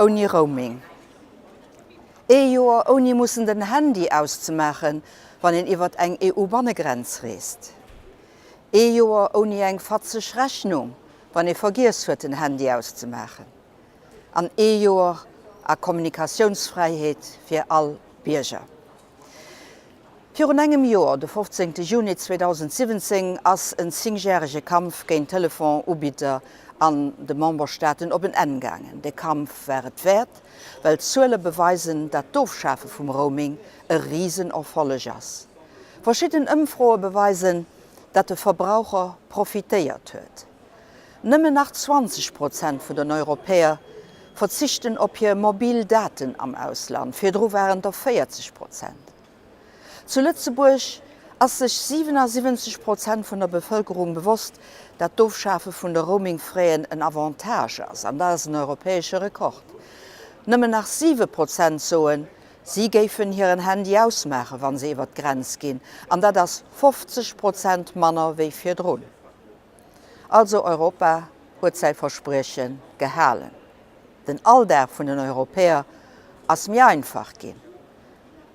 ouni Roaming. Ee Joer ouni mussen den Handy auszemaachen, wann een iwwert eng EU-Bannegrenz reest. Ee Joer ouni eng fatzeg Rechnung, wann ee vergiess huet den Handy auszemaachen. An ee Joer a Kommunikatiounsfräiheet fir all Bierger. Virun engem Joer, de 15 Juni 2017, ass en zéngjärege Kampf géint Telefon-Ubidder an de Memberstaaten op en Enn gaangen. De Kampf war et wäert, well d'Zuele beweisen, dat d'Ofschafe vum Roaming e Risenerfolleg ass. Verschidden Ëmfroe beweisen, dat de Verbraucher profitéiert huet. Nëmmen nach 20 Prozent vun den Europäer verzichten op hir mobil Daten am Ausland, virdru waren et der 40 Prozent. Zu Lëtzebuerg ass sech 77 Prozent vun der Bevëlkerung bewosst, dat d'Ofschafe vun de Roaming-Fräen en Avantage ass, an dat ass en europäesche Rekord. Nëmmen nach 7 Prozent soen, si géifen hiren Handy ausmaachen, wa se iwwer d'Grenz ginn, an dat ass 50 Prozent manner wéi virdrun. Also Europa huet säi Versprieche gehalen. Den Alldag vun den Europäer ass méi einfach ginn.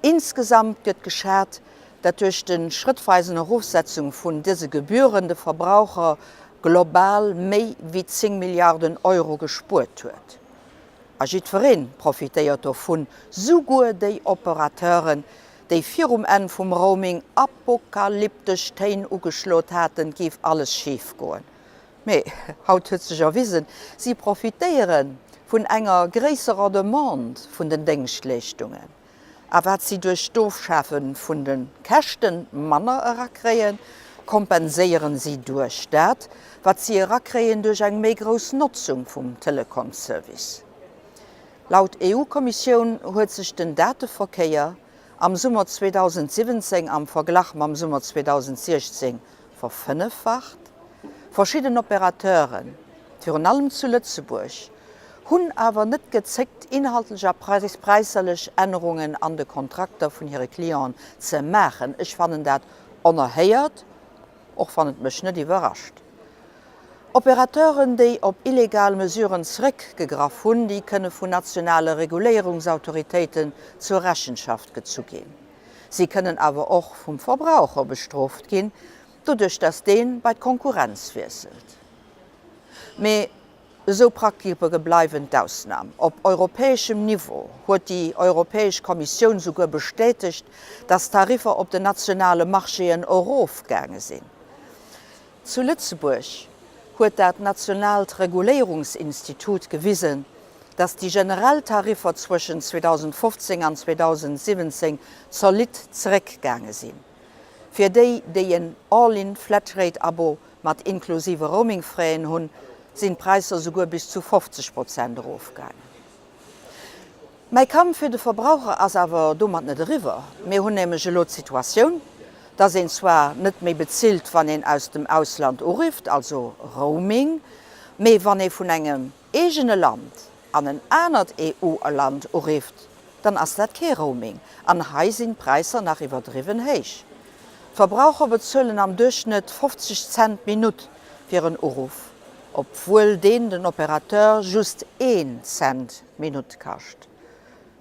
Insgesamt gëtt geschat, dat duerch de schrëttweisen Erofsetzung vun dëse Gebühren de Verbraucher global méi wéi 10 Milliarden Euro gespuert huet. A jiddweree profitéiert dovun, souguer déi Operateuren, déi virum Enn vum Roaming apokalyptesch Téin ugeschlot haten, 't géif alles schif goen. Mee haut huet sech erwisen, si profitéiere vun enger gréisserer Demande vun den Déngschtleeschtungen. A wat si duerch d'Ofschafe vun de Käschte manner erakréien, kompenséieren si duerch dat, wat si erakréien duerch eng méi grouss Notzung vum Telekomsservice. Laut EU-Kommissioun huet sech den Dateverkéier am Summer 2017 am Verglach mam Summer 2016 verfënneffacht. Verschidden Operateuren, virun allem zu Lëtzebuerg, hunn awer net gezéckt, inhaltlech a präisserlech Ännerungen an de Kontrakter vun hire Clienten ze maachen. Ech fannen dat onerhéiert, och wann et mech net iwwerrascht. Operateuren, déi op illegal Mesuren zeréckgegraff hunn, déi kënne vun nationale Reguléierungsautoritéiten zur Rechenschaft gezu ginn. Si kënnen awer och vum Verbraucher bestrooft ginn, doduerch datt dee bei d'Konkurrenz wiesselt. Mee esou Praktike bleiwen d'Ausnam. Op europäeschem Niveau huet déi Europäesch Kommissioun souguer bestätegt, datt d'Tariffer op den nationale Marchéen erofgaange sinn. Zu Lëtzebuerg huet dat nationaalt Reguléierungsinstitut gewisen, datt déi generell Tariffer zwëschen 2015 an 2017 zolidd zeréckgaange sinn. Fir déi, déi en All-in-Flatrate-Abo mat inklusive Roaming-Fräen hunn, sinn d'Präisser souguer bis zu 50 Prozent erofgaangen. Mäi Kampf fir de Verbraucher ass awer domat net eriwwer. Mir hunn nämlech elo d'Situatioun, dass een zwar net méi bezilt, wann een aus dem Ausland urifft, also Roaming, mee wann ee vun engem eegene Land an en anert EU-Land urifft, dann ass dat kee Roaming. An hei sinn d'Präisser nach iwwerdriwwen héich. D'Verbraucher bezuelen am Duerchschnëtt 50 Cent d'Minutt fir en Uruff, obwuel deen den Opérateur just een Cent d'Minutt kascht.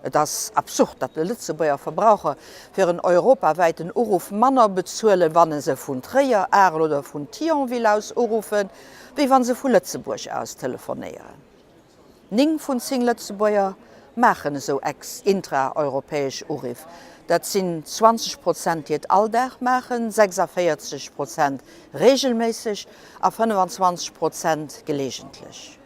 Et ass absurd, datt de Lëtzebuerger Verbraucher fir en europawäiten Uruff manner bezuelen, wann se vun Tréier, Arel oder vun Thionville aus uruffen, wéi wann se vu Lëtzebuerg aus telefonéieren. 9 vun 10 Lëtzebuerger maachen esou intra-europäesch Uriff. Dat sinn 20 Prozent, déi et all Dag maachen, 46 Prozent reegelméisseg a 25 Prozent geleegentlech.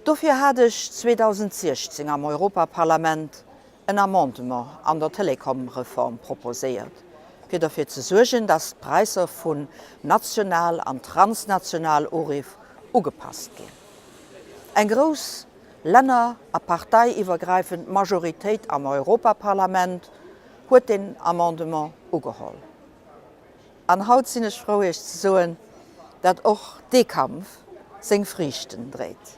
Dofir hat ech 2016 am Europaparlament en Amendement an der Telekom-Reform proposéiert, fir derfir ze suergen, dass d'Präisser vun national an transnational Uriff ugepasst ginn. Eng grouss länner a parteiiwwergräifend Majoritéit am Europaparlament huet deen Amendement ugeholl. An haut sinn ech frou Iech ze soen, dat och dee Kampf seng Friichten dréit.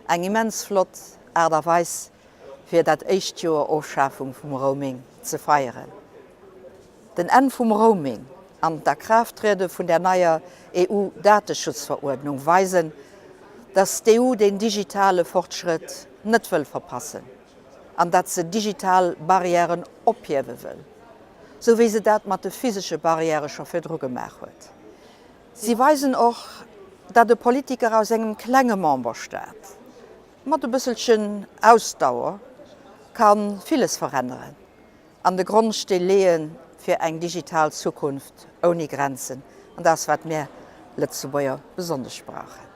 Eng immens flott Aart a Weis fir dat éischt Joer Ofschafung vum Roaming ze feieren. Den Enn vum Roaming an d'Akraafttriede vun der neier EU-Dateschutzveruerdnung weisen, datt d'EU den digitale Fortschrëtt. net wëll verpassen an datt se digital Barrièren ophiewe wëll, sou wéi se dat mat de physesche Barrièrë scho virdru gemaach huet. Si weisen och, datt e Politiker aus engem klenge Memberstaat mat e bësselchen Ausdauer ka villes veränneren an de Grondstee leeë fir eng digital Zukunft ouni Grenzen. An dat ass, wat mir Lëtzebuerger besonnesch brauchen.